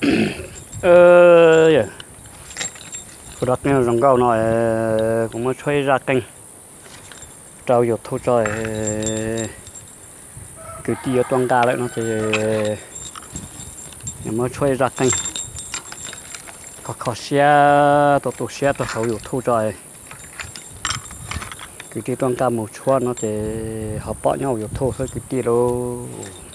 Kuv rab qeej zoo nkauj no, kuv muab tshuab ib zaj qeej rau YouTube tso, kwv tij yuav tuaj nqa lawm no ces muab tshuab ib zaj qeej kho kho siab, tu tu siab rau hauv YouTube tso, kwv tij tuaj nqa mus tshuab no ces ho pom nyob hauv YouTube xwb kwv tij lauj.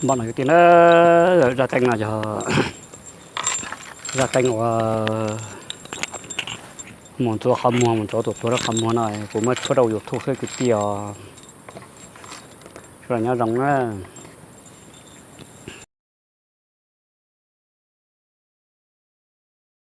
Npaj no kwv tij na, zaj qeej no yog zaj qeej uas mus ntxuav qhov muag, mus ntxuav tus tuag rau qhov muag no, kuv muab tshuab rau YouTube xwb kwv tij os. Sawv daws nyob zoo na.